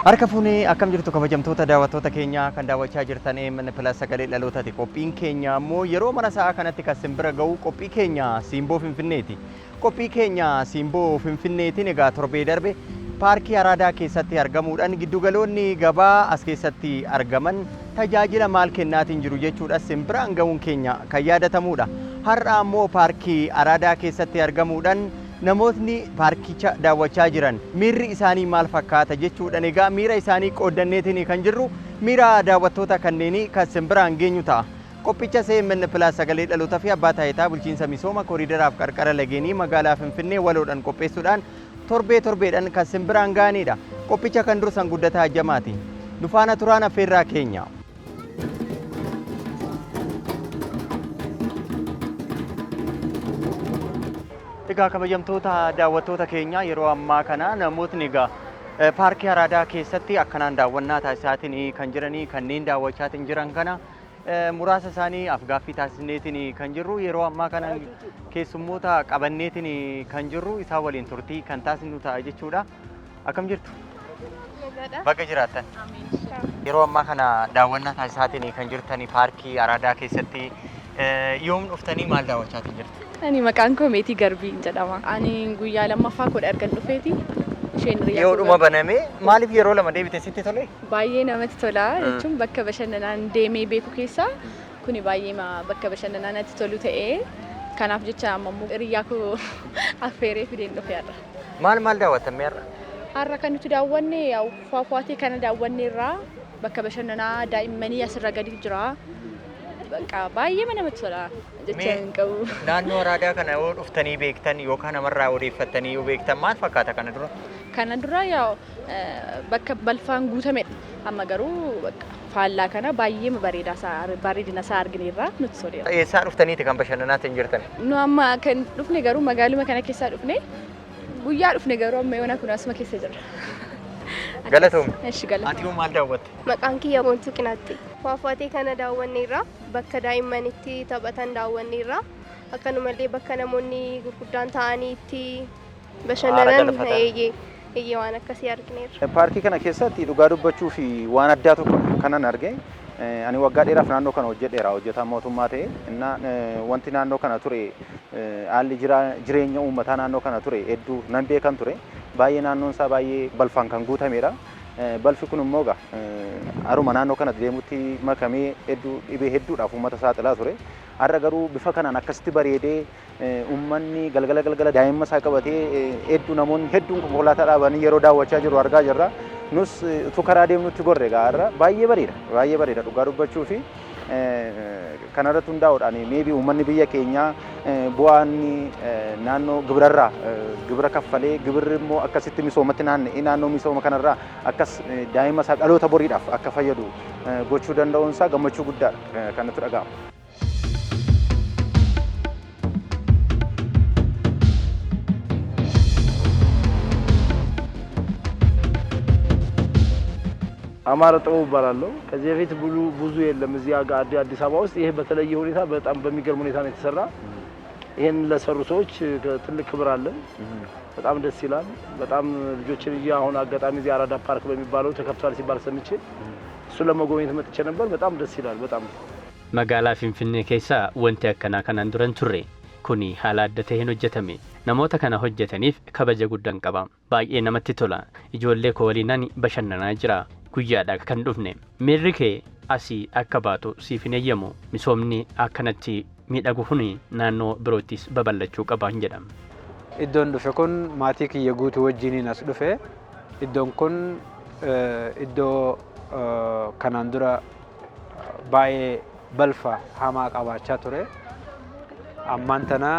Harka fuunee akkam jirtu kabajamtoota daawwattoota keenya kan daawwachaa jirtan AMN Plus sagalee dhalootaati. Qophiin keenya immoo yeroo mara sa'a kanatti kan simbira ga'u qophii keenya Siimboo Finfinneeti. Qophii keenya Siimboo Finfinneetiin egaa torbee darbe paarkii Araadaa keessatti argamuudhaan giddugaloonni gabaa as keessatti argaman tajaajila maal kennaatiin jiru jechuudha simbiraan ga'uun keenya kan yaadatamuudha. Har'a ammoo paarkii Araadaa keessatti argamuudhaan namootni paarkicha daawwachaa jiran miirri isaanii maal fakkaata jechuudhaan egaa miira isaanii qooddanneetiin kan jirru miira daawwattoota kanneenii kan simbiraan geenyu ta'a. Qophicha AMN Plus sagalee dhalootaa fi abbaa taayitaa bulchiinsa misooma kooriidaraaf qarqara lageenii magaalaa Finfinnee waloodhaan qopheessuudhaan torbee torbeedhaan kan simbiraan ga'anidha. Qophicha kan dursan Guddataa Ajjamaati. Nu faana turaan affeerraa keenya. Egaa kabajamtoota daawwattoota keenya yeroo ammaa kana namootni egaa paarkii Araadaa keessatti akkanaan daawwannaa taasisaatiin kan jiranii kanneen daawwachaatiin jiran kana muraasa isaanii afgaaffii taasisneetiin kan jirru yeroo ammaa kana keessummoota qabanneetiin kan jirru isaan waliin turtii kan taasisnu ta'a jechuudha. Akkam jirtu? Baga jiraattan. Yeroo ammaa kana daawwannaa taasisaatiin kan jirtanii paarkii Araadaa keessatti yoom dhuftanii maal daawwachaatiin jirtu? Ani maqaan koo Meetii Garbii jedhama. Ani guyyaa lammaffaa koodha ergan dhufeeti. Isheen hiriyaa koo Dhiyoodhuma banamee maaliif yeroo lama deebite sitti tole? Baay'ee namatti tola jechuun bakka bashannanaan deemee beeku keessaa kuni baay'ee bakka bashannanaa natti tolu ta'ee kanaaf jecha amma immoo hiriyaa koo affeeree fideen dhufe har'a. Maal maal daawwattan mee har'a? Har'a kan nuti daawwanne yaa'u faafuwaatee kana daawwanne irraa bakka bashannanaa daa'immanii asirra gadi jira. Bakka baay'ee namatti tola jecha Mee hin qabu. Naannoo Araadaa kana yoo dhuftanii beektan yookaan namarraa odeeffattanii yoo beektan maal fakkaata kana dura? Kana dura yaa'u bakka balfaan guutamedha. Amma garuu bakka faallaa kana baay'ee bareedaa isaa bareedina isaa argineerra nutti toleera. Eessaa dhuftaniiti kan bashannanaatti hin jirtan? Nu amma kan dhufne garuu magaaluma kana keessaa dhufne guyyaa dhufne garuu amma yoona kun asuma keessa jirra. Galatoomi. Eshi galatoomi. Ati hoo maal daawwatte? Maqaan kiyya Boontuu Qinaatti. Faafaatee kana daawwanneerra. Bakka daa'imman itti taphatan daawwanneerra. Akkanumallee bakka namoonni gurguddaan taa'anii itti bashannanan galfatan. Eeyyee eeyyee waan akkasii argineerra. Paarkii kana keessatti dhugaa dubbachuu fi waan addaa tokko kanan arge. Ani waggaa dheeraaf naannoo kana hojjedheera hojjetaa mootummaa ta'e. Innaa wanti naannoo kana ture haalli jireenya uummataa naannoo kana ture hedduu nan beekan ture. Baay'ee naannoon isaa baay'ee balfaan kan guutamedha. Balfi kun immoo egaa haruma naannoo kana deemutti makamee hedduu dhibee hedduudhaaf uummata saaxilaa ture. Har'a garuu bifa kanaan akkasitti bareedee uummanni galgala galgala daa'imma isaa qabatee hedduu namoonni hedduun konkolaataa dhaabanii yeroo daawwachaa jiru argaa jirra. Nus utuu karaa deemnutti gorre egaa har'a baay'ee bareeda baay'ee bareeda dhugaa dubbachuu fi kanarratti hundaa'uudhaan meebii uummanni biyya keenyaa bu'aan naannoo gibirarraa gibira kaffalee gibirri immoo akkasitti misoomatti naanna'ee naannoo misooma kanarraa akkas daa'ima isaa dhaloota boriidhaaf akka fayyadu gochuu danda'uun isaa gammachuu guddaadha kan nutti dhaga'amu. አማረ ጥበቡ እባላለሁ። ከዚህ በፊት ብዙ ብዙ የለም እዚህ አዲስ አበባ ውስጥ። ይሄ በተለየ ሁኔታ በጣም በሚገርም ሁኔታ ነው የተሰራ። ይሄን ለሰሩ ሰዎች ትልቅ ክብር አለን። በጣም ደስ ይላል። በጣም ልጆችን ይዤ አሁን አጋጣሚ እዚህ አራዳ ፓርክ በሚባለው ተከፍቷል ሲባል ሰምቼ እሱን ለመጎብኘት መጥቼ ነበር። በጣም ደስ ይላል። በጣም Magaalaa Finfinnee keessa wanti akkanaa kanaan dura hin turre. Kuni haala adda ta'een hojjetame. Namoota kana hojjetaniif kabaja guddaan qaba. Baay'ee namatti tola. Ijoollee koo waliin ani bashannanaa jira. Guyyaadha kan dhufne. Miirri kee asii akka baatu siif hin eeyyamu. Misoomni akkanatti miidhagu kuni naannoo biroottis babal'achuu qaba jedha. Iddoon dhufe kun maatii kiyya guutuu wajjiniin as dhufe. Iddoon kun iddoo kanaan dura baay'ee balfa hamaa qabaachaa ture. Ammaan tana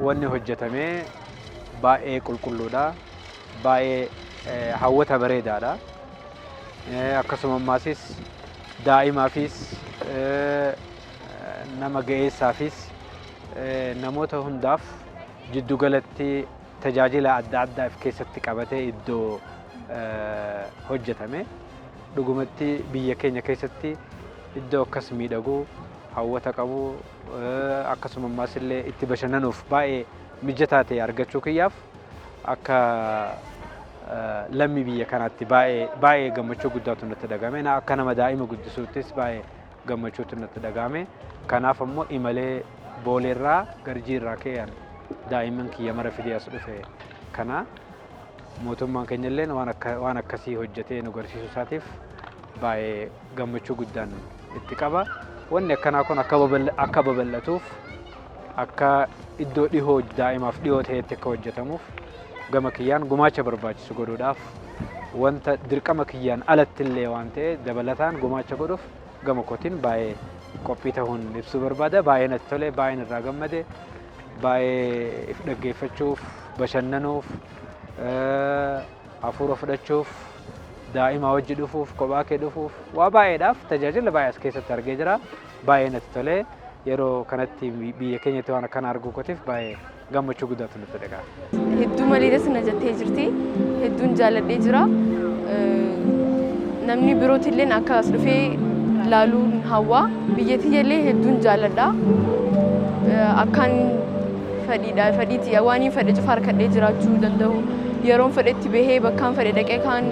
wanni hojjetame baay'ee qulqulluudha. Baay'ee hawwata bareedaadha. Akkasuma ammaasis daa'imaafis nama ga'eessaafis namoota hundaaf jiddugalatti tajaajila adda addaa of keessatti qabatee iddoo hojjetame. Dhugumatti biyya keenya keessatti iddoo akkas miidhagu hawwata qabu akkasuma ammaas illee itti bashannanuuf baay'ee mijataa ta'e argachuu kiyyaaf akka lammii biyya kanaatti baay'ee baay'ee gammachuu guddaatu natti dhagahame. Akka nama daa'ima guddisuuttis baay'ee gammachuutu natti dhagahame. Kanaaf ammoo imalee Booleerraa Garjiirraa ka'een daa'imman kiyya mara fidee as dhufe. Kana mootummaan keenya illee waan akkasii hojjetee nu garsiisuu isaatiif baay'ee gammachuu guddaan itti qaba. Wanni akkanaa kun akka babal'atuuf, akka iddoo dhihoo daa'imaaf dhihoo ta'etti akka hojjetamuuf gama kiyyaan gumaacha barbaachisu godhuudhaaf, wanta dirqama kiyyaan alatti illee waan ta'e dabalataan gumaacha godhuuf gama kootiin baay'ee qophii ta'uun ibsuu barbaada. Baay'ee natti tole, baay'een irraa gammade, baay'ee if dhaggeeffachuuf, bashannanuuf, hafuura fudhachuuf, daa'ima wajji dhufuuf, kophaa kee dhufuuf, waa baay'eedhaaf tajaajila baay'ee as keessatti argee jira. Baay'ee natti tole. Yeroo kanatti biyya keenyatti waan akkana arguu kootiif baay'ee gammachuu guddaatu natti dhaga'ama. Hedduu malee sana jettee jirti. Hedduun jaalladhee jira. Namni birootillee akka as dhufee laaluun hawwa. Biyya tiyyallee hedduun jaalladha. Akkaan fedhiidha. Fedhiiti waan hin fedhe cufa harkadhee jiraachuu danda'u. Yeroon fedhetti bahee bakkaan fedhe dhaqee kaan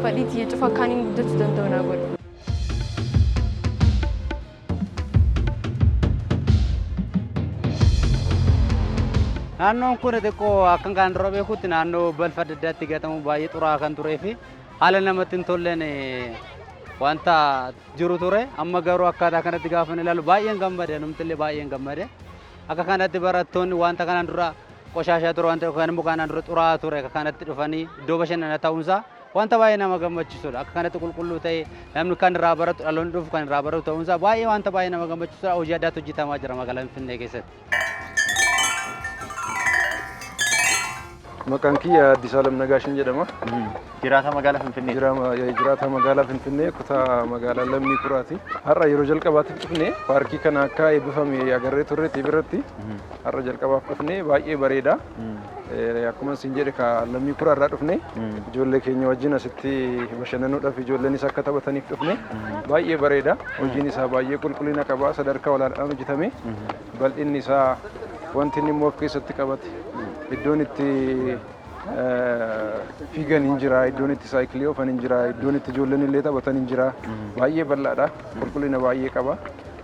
fedhii tiyya cufa akkaan hin guddachuu danda'u naa godha. Naannoon kun xiqqoo akkan kan dura beekutti naannoo balfa adda addaatti gatamu, baay'ee xuraa'aa kan turee fi haala namatti hin tolleen wanta jiru ture. Amma garuu akkaataa kanatti gaafa ilaalu baay'een gammade, namtillee baay'een gammade. Akka kanatti barattoonni wanta kanaan dura qoshaashaa ture, wanta yookaan immoo kanaan dura xuraa'aa ture, akka kanatti dhufanii iddoo bashannanaa ta'uunsaa wanta baay'ee nama gammachiisudha. Akka kanatti qulqulluu ta'e, namni kan irraa baratu, dhaloonni dhufu kan irraa baratu ta'uunsaa baay'ee wanta baay'ee nama gammachiisudha. Hojii addaatu hojjetamaa jira magaalaa Finfinnee keessatti. Maqaan kiyya Addis Alam Nagaashin jedhama. Jiraata magaalaa Finfinnee. Jiraata magaalaa Finfinnee, kutaa magaalaa Lammii Kuraati. Har'a yeroo jalqabaatiif dhufne. Paarkii kana akka eebbifame agarree turre biratti. Har'a jalqabaaf dhufne, baay'ee bareeda. Akkuma isin jedhe ka Lammii Kuraa irraa dhufne, ijoollee keenya wajjin asitti bashannanuudhaaf, ijoolleenis akka taphataniif dhufne. Baay'ee bareeda. Hojiin isaa baay'ee qulqullina qaba. Sadarkaa olaanaadhaan hojjetame. Bal'inni isaa, wanti inni immoo of keessatti qabate, iddoon itti fiigan hin jira, iddoon itti saayikilii oofan hin jira, iddoon itti ijoolleen illee taphatan hin jira. Baay'ee bal'aadha. Qulqullina baay'ee qaba.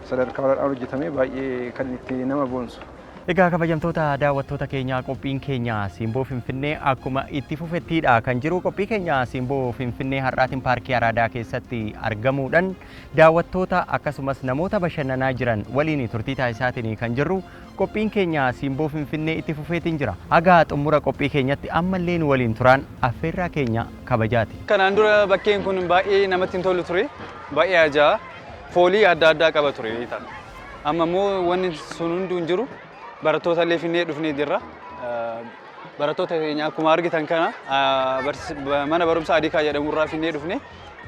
Sadarkaa olaanaadhaan hojjetame, baay'ee kan itti nama boonsu. Egaa kabajamtoota daawwattoota keenyaa, qophiin keenya Simboo Finfinnee akkuma itti fufettiidha kan jiru. Qophii keenya Simboo Finfinnee har'aatiin paarkii Araadaa keessatti argamuudhaan daawwattoota akkasumas namoota bashannanaa jiran waliin turtii taasisaatiin kan jirru. Qophiin keenya Simboo Finfinnee itti fufeetiin jira. Haga xumura qophii keenyatti ammallee nu waliin turaan affeerraa keenya kabajaati. Kanaan dura bakkeen kun baay'ee namatti hin tolu ture. Baay'ee ajaa'a. Foolii adda addaa qaba ture beektaa. Amma immoo wanni sun hunduu hin jiru. Barattoota illee finnee dhufnee jirra. Barattoota keenya akkuma argitan kana mana barumsaa Adikaa jedhamu irraa finnee dhufne.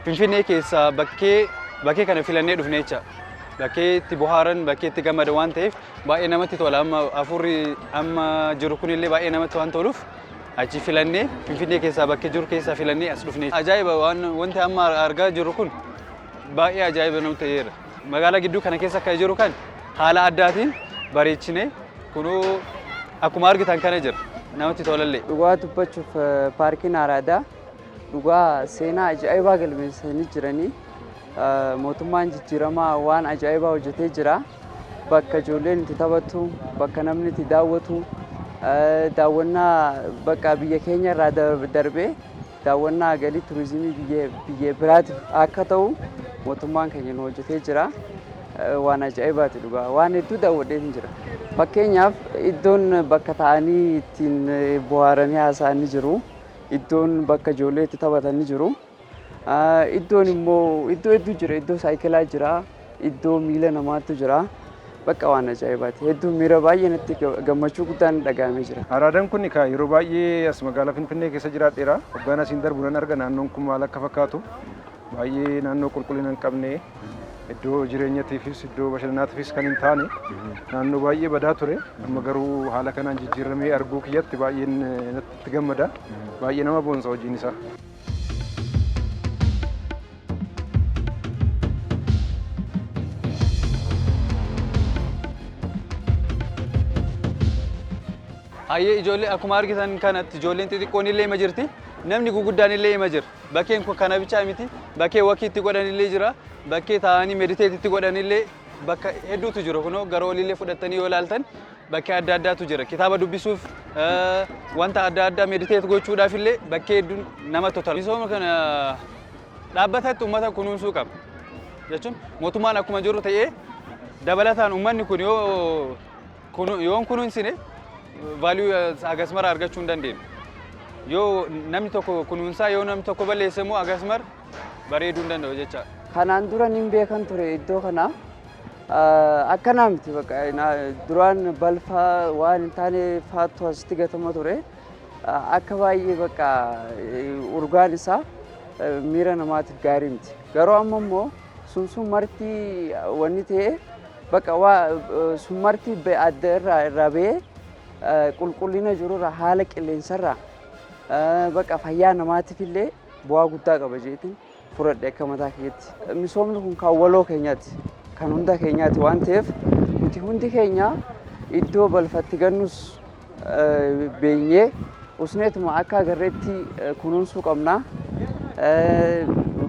Finfinnee keessaa bakkee kana filannee dhufne jecha. Bakkee itti bohaaran, bakkee itti gammadan waan ta'eef baay'ee namatti tola. Amma hafuurri amma jiru kunillee baay'ee namatti waan toluuf achi filannee, Finfinnee keessaa bakkee jiru keessaa filannee as dhufne. Ajaa'iba, waan wanti amma argaa jirru kun baay'ee ajaa'iba namatti ta'eera. Magaalaa gidduu kana keessa akka jiru kan haala addaatiin bareechinee kunuu akkuma argitan kana jira. Namatti tolallee. Dhugaa dubbachuuf, paarkiin Araadaa dhugaa seenaa ajaa'ibaa galmeessanii jiranii. Mootummaan jijjiiramaa waan ajaa'ibaa hojjetee jira. Bakka ijoolleen itti taphattu, bakka namni itti daawwatu, daawwannaa bakka biyya keenya irraa darbee daawwannaa galii turizimii biyya biraatiif akka ta'u mootummaan keenya nu hojjetee jira. Waan ajaa'ibaati dhugaa. Waan hedduu daawwadheetiin jira. Fakkeenyaaf, iddoon bakka taa'anii ittiin bohaaranii haasa'an ni jiru. Iddoon bakka ijoollee itti taphatan ni jiru. Iddoon immoo iddoo hedduu jira. Iddoo saayikilaa jira. Iddoo miila namaatu jira. Bakka waan ajaa'ibaati. Hedduu miira baay'ee natti gammachuu guddaan dhaga'amee jira. Araadaan kun ka yeroo baay'ee as magaalaa Finfinnee keessa jiraadheera. Hoggaan asiin darbu nan arga naannoon kun maal akka fakkaatu. Baay'ee naannoo qulqullina hin qabne, iddoo jireenyatiifis iddoo bashannanaatiifis kan hin taane, naannoo baay'ee badaa ture. Amma garuu haala kanaan jijjiiramee arguu kiyyatti baay'een natti gammada. Baay'ee nama boonsa hojiin isaa. Hayyee, ijoollee akkuma argitan kanatti ijoolleen xixiqqoon illee ima jirti. Namni guguddaan illee ima jira. Bakkeen kun kana bichaa miti. Bakkee walk itti godhan illee jira. Bakkee taa'anii meditate itti godhan illee bakka hedduutu jira. Kunoo gara oliillee fudhattanii yoo ilaaltan bakkee adda addaatu jira. Kitaaba dubbisuuf, wanta adda addaa meditate gochuudhaaf illee bakkee hedduun namatti tola. Misooma kana dhaabbatatti uummata kunuunsuu qaba. Jechuun mootummaan akkuma jiru ta'ee, dabalataan uummanni kun yoo hin kunuunsine value hagas mara argachuu hin dandeenyu. Yoo namni tokko kunuunsaa, yoo namni tokko balleesse immoo hagas mara bareeduu hin danda'u jechaadha. Kanaan dura nin beekan ture iddoo kana. Akkanaa miti, bakka duraan balfa waan hin taane faattu asitti gatama ture. Akka baay'ee bakka urgaan isaa miira namaatiif gaarii miti. Garuu amma immoo sun marti wanni ta'e, bakka waa sun marti adda irraa ba'ee, qulqullina jirurraa, haala qilleensarraa, bakka fayyaa namaatiif illee bu'aa guddaa qaba jeetiin fudhadhe akka mataa kiyyatti. Misoomni kun kan waloo keenyaati. Kan hunda keenyaati waan ta'eef, nuti hundi keenya iddoo balfatti gannus beenyee usneetuma akka agarreetti kunuunsuu qabna.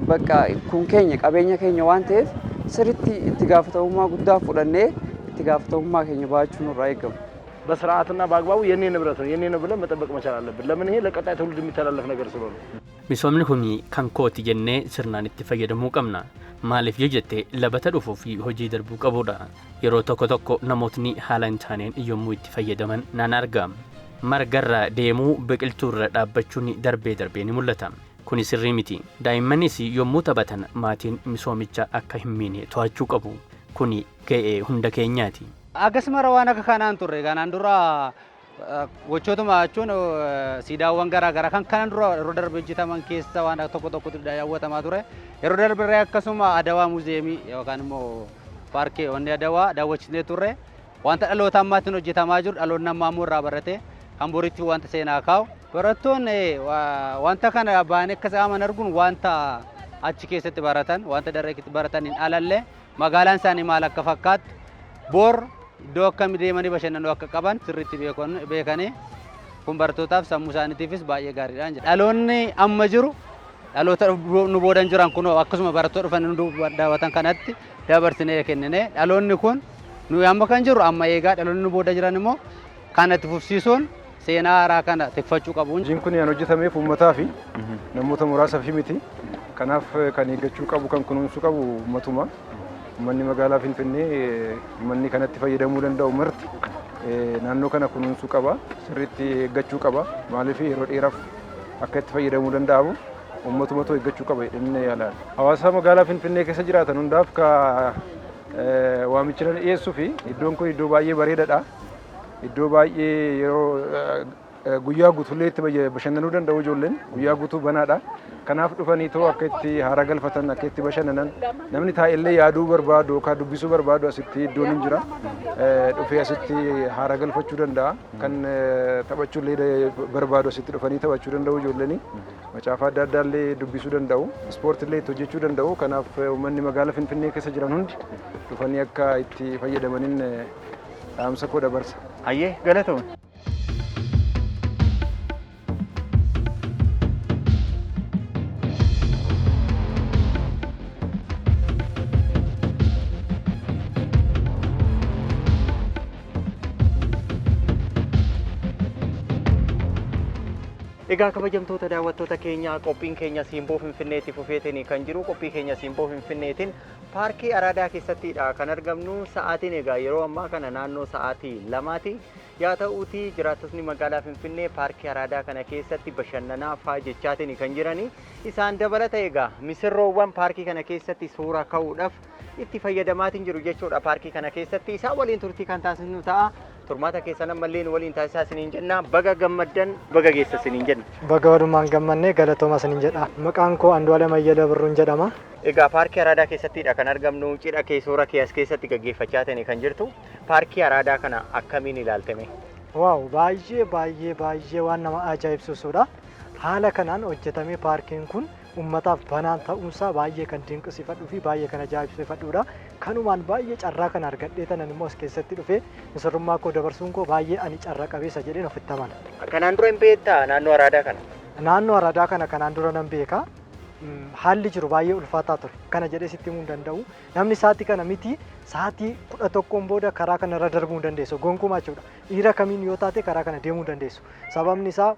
Bakka kun keenya, qabeenya keenya waan ta'eef, sirriitti itti gaafatamummaa guddaa fudhannee itti gaafatamummaa keenya bahachuu nurraa eegama. በስርዓትና በአግባቡ የኔ ንብረት ነው የኔ ነው ብለን መጠበቅ መቻል አለብን። ለምን? ይሄ ለቀጣይ ትውልድ የሚተላለፍ ነገር ስለሆነ። Misoomni kun kan kooti jennee sirnaan itti fayyadamuu qabna. Maaliif yoo jette, labata dhufuu fi hojii darbuu qabudha. Yeroo tokko tokko namootni haala hin taaneen yommuu itti fayyadaman nan arga. Margarra deemuu, biqiltuurra dhaabbachuun darbee darbee ni mul'ata. Kuni sirrii miti. Daa'immanis yommuu taphatan maatiin misoomicha akka hin miine to'achuu qabu. Kuni ga'ee hunda keenyaati. Akkasuma waan akka kanaan turre. Kanaan dura gochootuma jechuun siidaawwan garaa garaa kan kanaan dura yeroo darbe hojjetaman keessa waan tokko tokkotu daawwatamaa ture. Yeroo darbe akkasuma Adawaa muuziyeemii yookaan immoo paarkii wanni Adawaa daawwachisnee turre. Wanta dhaloota ammaatiin hojjetamaa jiru dhaloonni ammaa immoo irraa barate kan boritti wanta seenaa kaa'u. Barattoonni wanta kana baanee akka sa'aaman arguun wanta achi keessatti baratan, wanta daree keessatti barataniin alallee magaalaan isaanii maal akka fakkaattu, bor iddoo akkamii deemanii bashannanuu akka qaban sirriitti beekanii, kun barattootaaf sammuu isaaniitiifis baay'ee gaariidha jedha. Dhaloonni amma jiru, dhaloota nu boodan jiran kun, akkasuma barattoota dhufan nu daawwatan kanatti dabarsinee kennine. Dhaloonni kun nu amma kan jiru amma eegaa, dhaloonni nu booda jiran immoo kanatti fufsiisuun seenaa haaraa kana tikfachuu qabu. Hojiin kun kan hojjetameef uummataa fi namoota muraasaaf miti. Kanaaf kan eeggachuu qabu, kan kunuunsuu qabu uummatuma. Uummanni magaalaa Finfinnee, uummanni kanatti fayyadamuu danda'u marti naannoo kana kunuunsuu qaba. Sirriitti eeggachuu qaba. Maaliif, yeroo dheeraaf akka itti fayyadamuu danda'amu uummatumatu eeggachuu qaba jedhanii yaalaan. Hawaasa magaalaa Finfinnee keessa jiraatan hundaaf ka waamicha dhiyeessuu fi iddoon kun iddoo baay'ee bareedaadha. Iddoo baay'ee yeroo guyyaa guutuullee itti bashannanuu danda'u, ijoolleen guyyaa guutuu banaadha. Kanaaf dhufanii too akka itti haara galfatan, akka itti bashannanan, namni taa'ellee yaaduu barbaadu yookaan dubbisuu barbaadu asitti iddoon hin jira. Dhufee asitti haara galfachuu danda'a. Kan taphachuullee barbaadu asitti dhufanii taphachuu danda'u ijoolleen. Macaafa adda addaa illee dubbisuu danda'u. Ispoortii itti hojjechuu danda'u. Kanaaf uummanni magaalaa Finfinnee keessa jiran hundi dhufanii akka itti fayyadamaniin dhaamsa koo dabarsa. Hayyee, galatoom. Egaa kabajamtoota daawwattoota keenya, qophiin keenya Simboo Finfinneetti fufeetiin kan jiru, qophii keenya Simboo Finfinneetiin paarkii Araadaa keessattidha kan argamnu. Sa'aatiin egaa yeroo ammaa kana naannoo sa'aatii 2ti. Yaa ta'uutii, jiraattotni magaalaa Finfinnee paarkii Araadaa kana keessatti bashannanaa faa jechaatiin kan jirani. Isaan dabalata egaa misirroowwan paarkii kana keessatti suura ka'uudhaaf itti fayyadamaatiin jiru jechuudha. Paarkii kana keessatti isaan waliin turtii kan taasisnu ta'a. Turmaata keessan ammallee nu waliin taasisaa isiniin jenna. Baga gammaddan, baga geessa isiniin jenna. Baga walumaan gammannee, galatooma isiniin jedha. Maqaan koo Andu'aalem Ayyala Birruun jedhama. Egaa paarkii Araadaa keessattidha kan argamnu. Cidha kee, suura kee as keessatti gaggeeffachaa ta'e kan jirtu. Paarkii Araadaa kana akkamiin ilaaltame? Wow, baay'ee baay'ee baay'ee waan nama ajaa'ibsiisudha. Haala kanaan hojjetamee paarkiin kun uummataaf banaan ta'uunsaa baay'ee kan dinqisiifadhuu fi baay'ee kan ajaa'ibsiifadhuudha. Kanumaan baay'ee carraa kana argadhee tanan immoo as keessatti dhufee misirrummaa koo dabarsuun koo baay'ee ani carra qabeessa jedheen ofitti amana. Kanaan dura hin beektaa naannoo Araadaa kana? Naannoo Araadaa kana kanaan dura nan beeka. Haalli jiru baay'ee ulfaataa ture. Kana jedhee sitti himuu hin danda'u. Namni sa'aatii kana miti, sa'aatii 11n booda karaa kanarra darbuu hin dandeessu. Gonkumaa jechuudha. Dhiira kamiin yoo taate karaa kana deemuu hin dandeessu. Sababni isaa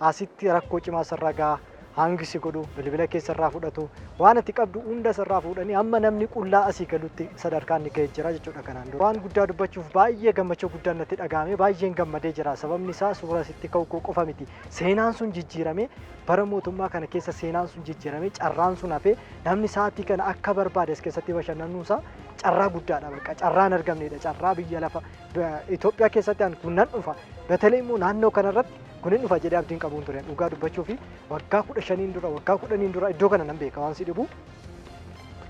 asitti rakkoo cimaa sirra ga'a. Hangi si godhu, bilbila kee sirraa fudhatu, waan ati qabdu hunda sirraa fuudhanii hamma namni qullaa asii galutti sadarkaa inni ga'ee jira jechuudha kanaan dura. Waan guddaa dubbachuuf baay'ee gammachuu guddaan natti dhaga'ame, baay'een gammadee jira. Sababni isaa suura asitti ka'u koo qofa miti. Seenaan sun jijjiirame, bara mootummaa kana keessa seenaan sun jijjiirame, carraan sun hafee namni sa'aatii kana akka barbaade as keessatti bashannanuunsaa carraa guddaadha, bakka carraa hin argamnedha. Carraa biyya lafa Itoophiyaa keessatti an kun nan dhufa, በተለይ immoo naannoo kanarratti kun hin dhufa jedhee abdiin qabuun ture. Dhugaa dubbachuu fi waggaa 15n dura, waggaa 10n dura iddoo kana nan beeka. Waan si dhibu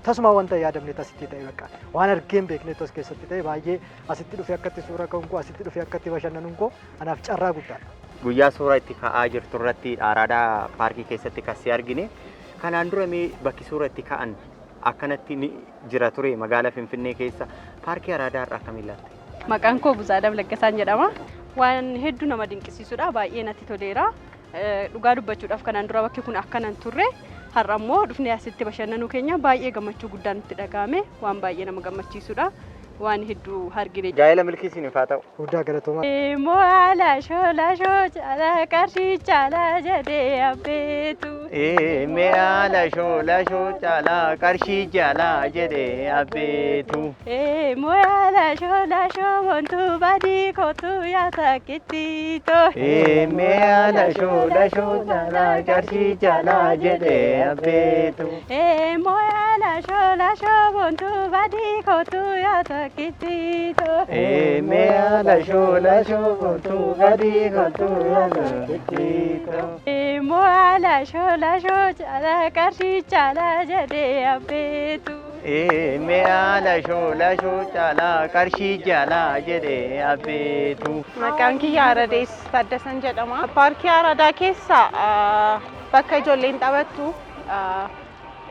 tasuma wanta yaadamne asitti ta'e, bakka waan argee hin beeknetu as keessatti ta'e. Baay'ee asitti dhufee akkatti suura ka'uun koo, asitti dhufee akkatti bashannanuun koo anaaf carraa guddaadha. Guyyaa suura itti ka'aa jirtu irratti Araadaa paarkii keessatti kan si argine. Kanaan dura mee bakki suura itti ka'an akkanatti ni jira ture magaalaa Finfinnee keessa? Paarkii Araadaa irraa akkamiin laatte? Maqaan koo Buzaadam Laggasaan jedhama. Waan hedduu nama dinqisiisudha. Baay'ee natti toleera. Dhugaa dubbachuudhaaf kanaan dura bakki kun akkana hin turre. Har'a immoo dhufnee asitti bashannanuu keenya baay'ee gammachuu guddaan nutti dhaga'ame. Waan baay'ee nama gammachiisudha. Waan hedduu argine. Gaa'ela milkii isiniif haa ta'u. Guddaa galatoomaa. Mo'ala shola shoo cala qarshii cala jedhee abbeetu. Mi'a lashoo lashoo caalaa qarshii jaalaa jedhee abbeetu. Mo'ala shola shoo bontuu badii kootu yaa takkittito. Mi'a lashoo lashoo caalaa qarshii jaalaa jedhee abbeetu. Mo'ala shola shoo bontuu badii kootu yaa takkittito. Mi'a lashoo lashoo bontuu badii kootu yaa takkittito. Mo'ala shola shoo cala qarshii cala jedhee abbeetu. Mi'a lashoo lashoo caalaa qarshii jaalaa jedhee abbeetu. Maqaan kiyya Aradees Taaddasan jedhama. Paarkii Aradaa keessa bakka ijoolleen taphattu,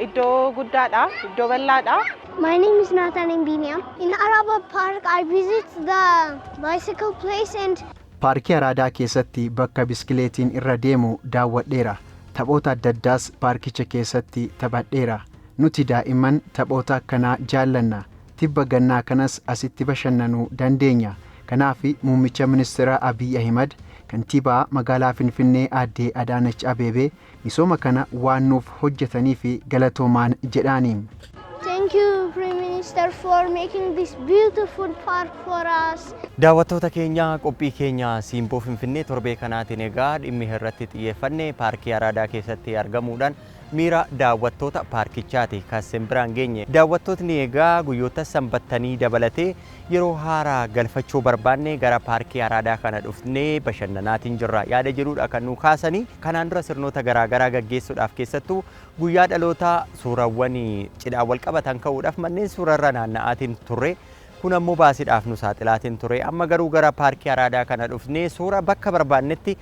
iddoo guddaadha, iddoo bal'aadha. My name is Nathan Mbiniam. In Arada Park, I visit the bicycle place and Paarkii Araadaa keessatti bakka biskileetiin irra deemu daawwadheera. Taphoota adda addaas paarkicha keessatti taphadheera. Nuti daa'imman taphoota akkanaa jaallanna. Tibba gannaa kanas asitti bashannanuu dandeenya. Kanaaf muummicha ministeera Abiy Ahimad, kantiibaa magaalaa Finfinnee aadde Adaanach Abeebee misooma kana waan nuuf hojjetanii fi galatoomaan jedhaani. Thank you, Prime Minister, for making this beautiful park for us. Daawwattoota keenya, qophii keenya Siimboo Finfinnee torbee kanaatiin egaa dhimmi irratti xiyyeeffanne paarkii Araadaa keessatti argamuudhaan miira daawwattoota paarkichaati kan simbiraan geenye. Daawwattootni egaa guyyoota sanbattanii dabalatee yeroo haaraa galfachuu barbaanne gara paarkii Araadaa kana dhufnee bashannanaatiin jirra yaada jedhudha kan nu kaasanii. Kanaan dura sirnoota garaagaraa gaggeessuudhaaf, keessattuu guyyaa dhalootaa, suurawwan cidhaan wal qabatan ka'uudhaaf manneen suurarra naanna'aatiin turre. Kun ammoo baasiidhaaf nu saaxilaatiin ture. Amma garuu gara paarkii Araadaa kana dhufnee suura bakka barbaannetti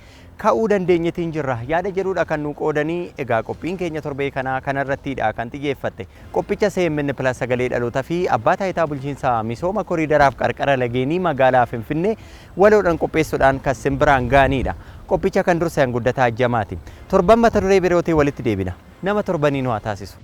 ka'uu dandeenyetiin jirra yaada jedhudha kan nu qoodanii. Egaa qophiin keenya torbee kanaa kanarrattidha kan xiyyeeffatte. Qophicha CMN Plus sagalee dhalootaa fi abbaa taayitaa bulchiinsa misooma koriidaraaf qarqara lageenii magaalaa Finfinnee waloodhaan qopheessuudhaan kan simbiraan ga'anidha. Qophicha kan dursan Guddataa Ajjamaati. Torban mata duree birootii walitti deebina. Nama torbanii nu haa taasisu.